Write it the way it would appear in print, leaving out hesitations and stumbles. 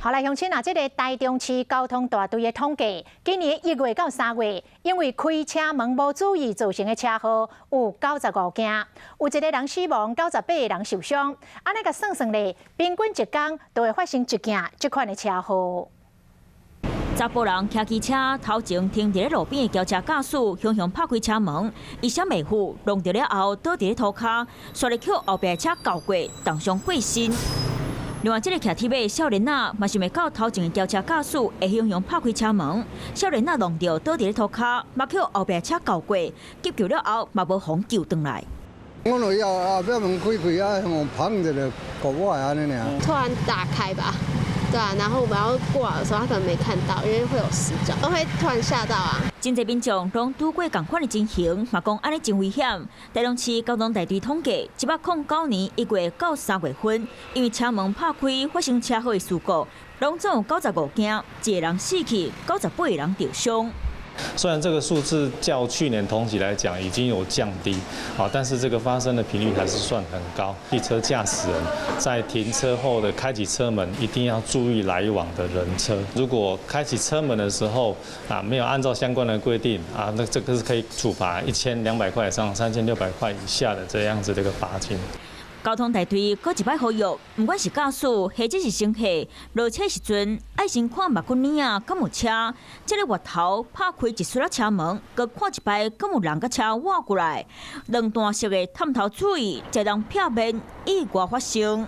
好來，鄉親啊，這个台中市交通大隊的統計，今年1月到3月，因為開車門無注意造成的車禍有95件，有一個人死亡，98個人受傷。按呢共算算咧，平均一工都會發生一件這款的車禍。查埔人騎機車頭前停佇咧路邊的轎車駕駛，雄雄拍開車門，伊啥袂赴，撞著了後倒佇咧塗跤，煞咧予後壁車轎過，重傷過身。另外，這个騎鐵的少年仔嘛想袂到頭前的轎車駕駛會雄雄拍開車門，少年仔撞著倒佇咧塗跤，嘛予後壁車轎過，急救了後嘛無予救轉來。我著要後壁門開開啊，予碰一下過我按呢爾。突然打開吧。對啊，然後我們要過來的時候，他可能沒看到，因為會有死角，都會突然嚇到啊。真濟民眾攏拄過仝款的情形，嘛講按呢真危險。台中市交通大隊統計，109年1月到3月份，因為車門拍開發生車禍的事故，攏總有95件，一個人死去，98個人著傷。雖然這個數字較去年同期來講已經有降低，啊，但是這個發生的頻率還是算很高。汽車駕駛人在停車後的開啟車門，一定要注意來往的人車。如果開啟車門的時候啊，沒有按照相關的規定啊，那這個是可以處罰1200塊以上3600塊以下的這樣子的一個罰金。交通大隊閣一擺呼籲，毋管是駕駛或者是乘客，落車時陣愛先看目骨耳仔，敢有車。這个月頭拍開一絲仔車門，閣看一擺，敢有人佮車倚過來。兩段式的探頭注意，才能避免意外發生。